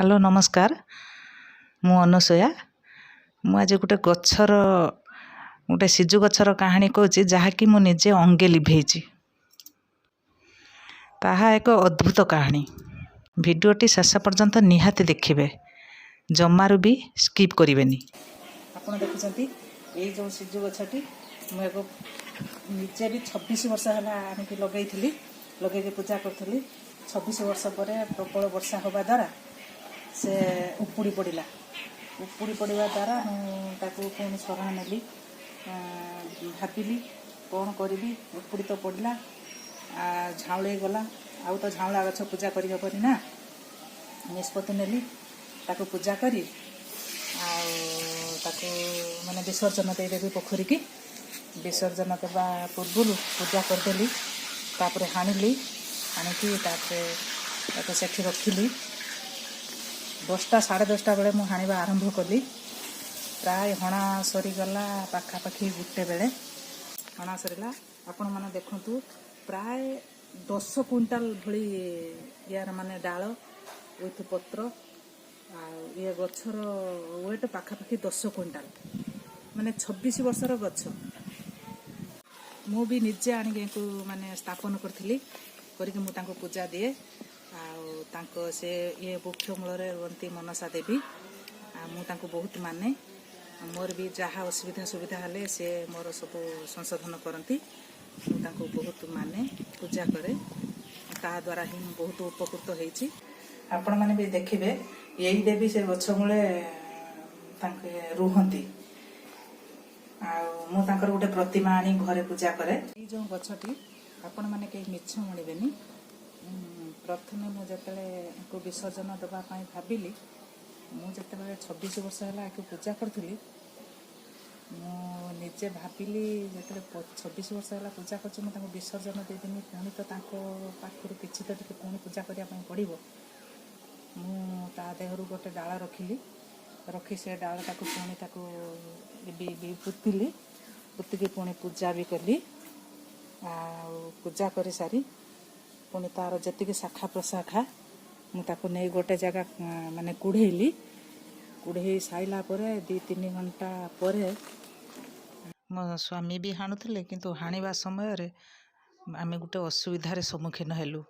Hello, ନମସ୍କାର। ମୁଁ ଅନସୂୟା। ମୁଁ ଆଜି ଗୋଟେ ଗଛର, ଗୋଟେ ସିଜୁ ଗଛର କାହାଣୀ କହୁଛି, ଯାହାକି ମୁଁ ନିଜେ ଅଙ୍ଗେ ଲିଭେଇଛି। ତାହା ଏକ ଅଦ୍ଭୁତ କାହାଣୀ। ଭିଡ଼ିଓଟି ଶେଷ ପର୍ଯ୍ୟନ୍ତ ନିହାତି ଦେଖିବେ, ଜମାରୁ ବି ସ୍କିପ୍ କରିବେନି। ଆପଣ ଦେଖୁଛନ୍ତି, ଏଇ ଯେଉଁ ସିଜୁ ଗଛଟି ମୁଁ ଏକ ନିଜେ ବି 26 ବର୍ଷ ହେଲା ଆଣିକି ଲଗେଇଥିଲି, ଲଗେଇକି ପୂଜା କରୁଥିଲି। 26 ବର୍ଷ ପରେ ପ୍ରବଳ ବର୍ଷା ହେବା ଦ୍ୱାରା ସେ ଉପୁଡ଼ି ପଡ଼ିଲା। ଉପୁଡ଼ି ପଡ଼ିବା ଦ୍ୱାରା ମୁଁ ତାକୁ ପୁଣି ଶରଣ ନେଲି। ଭାବିଲି କ'ଣ କରିବି? ଉପୁଡ଼ି ତ ପଡ଼ିଲା, ଝାଉଁଳେଇ ଗଲା, ଆଉ ତ ଝାଉଁଳା ଗଛ ପୂଜା କରିହେବନି ନା। ନିଷ୍ପତ୍ତି ନେଲି, ତାକୁ ପୂଜା କରି ଆଉ ତାକୁ ମାନେ ବିସର୍ଜନ ଦେଇଦେବି ପୋଖରୀକି। ବିସର୍ଜନ ଦେବା ପୂର୍ବରୁ ପୂଜା କରିଦେଲି। ତାପରେ ହାଣିଲି। ହାଣିକି ତାପରେ ତାକୁ ସେଠି ରଖିଲି। 10ଟା 10:30 ବେଳେ ମୁଁ ହାଣିବା ଆରମ୍ଭ କଲି। ପ୍ରାୟ ହଣା ସରିଗଲା ପାଖାପାଖି 1 ବେଳେ ହଣା ସରିଲା। ଆପଣମାନେ ଦେଖନ୍ତୁ, ପ୍ରାୟ 10 କୁଇଣ୍ଟାଲ ଭଳି ୟାର ମାନେ ଡାଳ ୱିଥ୍ ପତ୍ର ଆଉ ଇଏ ଗଛର ୱେଟ୍ ପାଖାପାଖି 10 କୁଇଣ୍ଟାଲ। ମାନେ 26 ବର୍ଷର ଗଛ। ମୁଁ ବି ନିଜେ ଆଣିକି ୟାଙ୍କୁ ମାନେ ସ୍ଥାପନ କରିଥିଲି। କରିକି ମୁଁ ତାଙ୍କୁ ପୂଜା ଦିଏ। ଆଉ ତାଙ୍କ ସେ ଇଏ ବୃକ୍ଷ ମୂଳରେ ରୁହନ୍ତି ମନସା ଦେବୀ। ଆଉ ମୁଁ ତାଙ୍କୁ ବହୁତ ମାନେ। ମୋର ବି ଯାହା ଅସୁବିଧା ସୁବିଧା ହେଲେ ସେ ମୋର ସବୁ ସଂଶୋଧନ କରନ୍ତି। ମୁଁ ତାଙ୍କୁ ବହୁତ ମାନେ, ପୂଜା କରେ। ତା ଦ୍ୱାରା ହିଁ ମୁଁ ବହୁତ ଉପକୃତ ହେଇଛି। ଆପଣମାନେ ବି ଦେଖିବେ, ଏଇ ଦେବୀ ସେ ଗଛ ମୂଳେ ତାଙ୍କେ ରୁହନ୍ତି। ଆଉ ମୁଁ ତାଙ୍କର ଗୋଟେ ପ୍ରତିମା ଆଣି ଘରେ ପୂଜା କରେ। ଏଇ ଯେଉଁ ଗଛଟି, ଆପଣମାନେ କେହି ମିଛ ମଣିବେନି। ପ୍ରଥମେ ମୁଁ ଯେତେବେଳେ ୟାଙ୍କୁ ବିସର୍ଜନ ଦେବା ପାଇଁ ଭାବିଲି, ମୁଁ ଯେତେବେଳେ 26 ବର୍ଷ ହେଲା ୟାକୁ ପୂଜା କରୁଥିଲି, ମୁଁ ନିଜେ ଭାବିଲି, ଯେତେବେଳେ 26 ବର୍ଷ ହେଲା ପୂଜା କରୁଛି, ମୁଁ ତାଙ୍କୁ ବିସର୍ଜନ ଦେଇଦେମି, ପୁଣି ତ ତାଙ୍କ ପାଖରୁ କିଛି ତ ଟିକେ ପୁଣି ପୂଜା କରିବା ପାଇଁ ପଡ଼ିବ। ମୁଁ ତା ଦେହରୁ ଗୋଟେ ଡାଳ ରଖିଲି। ରଖି ସେ ଡାଳଟାକୁ ପୁଣି ତାକୁ ବି ପୋତିଲି। ପୋତିକି ପୁଣି ପୂଜା ବି କଲି। ଆଉ ପୂଜା କରିସାରି ପୁଣି ତାର ଯେତିକି ଶାଖା ପ୍ରଶାଖା, ମୁଁ ତାକୁ ନେଇ ଗୋଟେ ଜାଗା ମାନେ କୁଢ଼େଇଲି। କୁଢ଼େଇ ସାରିଲା ପରେ 2-3 ଘଣ୍ଟା ପରେ ମୋ ସ୍ୱାମୀ ବି ହାଣୁଥିଲେ। କିନ୍ତୁ ହାଣିବା ସମୟରେ ଆମେ ଗୋଟେ ଅସୁବିଧାରେ ସମ୍ମୁଖୀନ ହେଲୁ।